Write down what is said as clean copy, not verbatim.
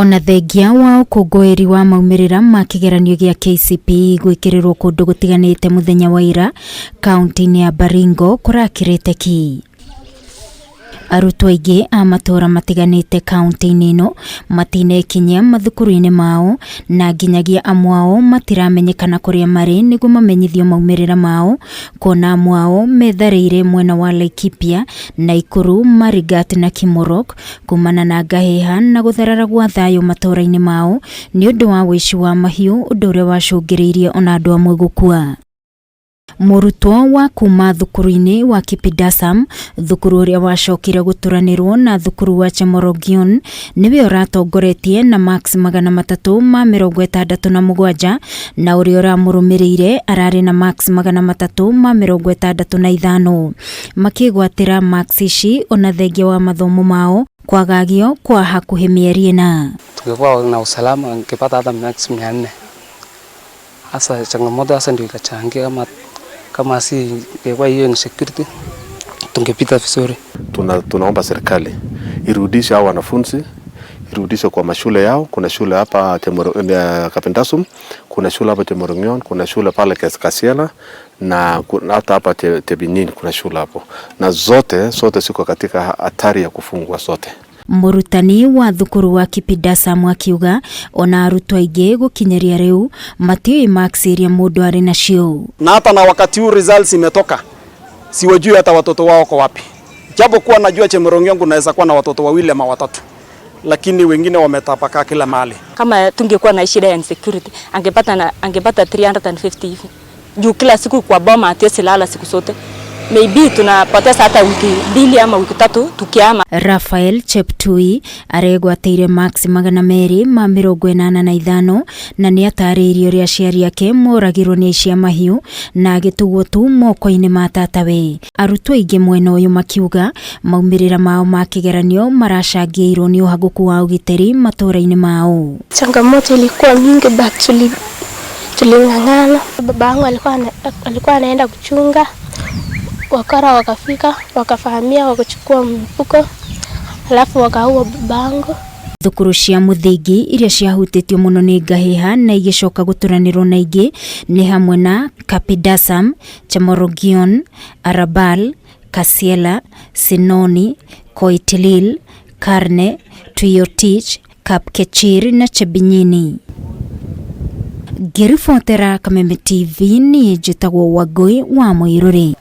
Ona thengia wa ũkũngũĩri wa maumĩrĩra ma kĩgeranio gĩa KCPE gwĩkĩrĩrwo kũndũ gũtiganĩte mũthenya wa ira, kaunti-inĩ ya Baringo kũrakĩrĩte ki. Arutwo aingĩ a matũũra matiganĩte kaunti-inĩ ĩno matinekinyia mathukuru-inĩ mao na nginyagia amwe ao matiramenyekana kũrĩa marĩ nĩguo mamenyithio maumĩrĩra mao, kuona amwe ao metharĩire mwena wa Laikipia, Naikuru, Marigat na Kimorok kumana na ngahĩha na gũtharara gwa thayũ matũũra-inĩ mao nĩ ũndũ wa ũici wa mahiũ, ũndũ ũrĩa wacũngĩrĩirie ona andũ amwe gũkua. Mũrutwo wa kuma thukuru-inĩ wa Kipidasam, thukuru ũrĩa wacokire gũturanĩrwo na thukuru wa Chemorogion, nĩwe ũratongoretie na marks 367, na ũrĩa ũramũrũmĩrĩire ararĩ na marks 365. Makĩgwatĩra marks ici ona thengia wa mathomo mao kwagagio kwa hakuhĩ mĩeri 4. Tungekuwa na usalama angepata hata marks 400. Hasa changamoto hasa ndio ikachangia, kama si ingekuwa hiyo insecurity tungepita vizuri. Tunaomba serikali irudishe hao wanafunzi, irudishe kwa mashule yao. Kuna shule hapa Kapindasum, kuna shule hapa Chemorong'yon, kuna shule pale Kasiela na hata hapa Tebinin kuna shule hapo, na zote ziko katika hatari ya kufungwa zote. Mũrutani wa thukuru wa Kipidasam akiuga ona arutwo aingĩ gũkinyĩria rĩu matiũĩ marks iria mũndũ arĩ nacio. Na hata na wakati huu results imetoka, siwajui hata watoto wao wako wapi. Japo kuwa najua Chemorong'yon naweza kuwa na watoto wawili ama watatu, lakini wengine wametapakaa kila mahali. Kama tungekuwa na shida ya insecurity angepata 350 hivi. Juu kila siku kwa boma hatuwezi lala siku zote. Maybe tunapoteza hata wiki 2 ama wiki 3 tukiama. Rafael Cheptui aregwatĩire marks 285 na nĩ atarĩirie ũrĩa aciari ake moragirwo nĩ aici a mahiũ na agĩtugwo tu moko-inĩ ma tatawe. Arutwo aingĩ mwena ũyũ makiuga maumĩrĩra mao ma kĩgeranio maracangĩirwo nĩ ũhagũku wa ũgitĩri matũũra-inĩ mao. Changamoto ilikuwa mingi but tuling'ang'ana. Baba yangu alikuwa anaenda kuchunga, wakora wakafika wakafahamia wakachukua mfuko alafu wakaua babangu. Thukuru cia mũthingi iria ciahutĩtio mũno nĩ ngahĩha na igĩcoka gũturanĩrwo na ingĩ nĩ hamwe na Kapidasam, Chemorogion, Arabal, Kasiela, Sinoni, Koitilil, Karne, Tuiyotich, Kapkechir na Chebinyini. Ngĩribotera Kameme TV niĩ njĩtagwo Wangũi wa Mũirũrĩ.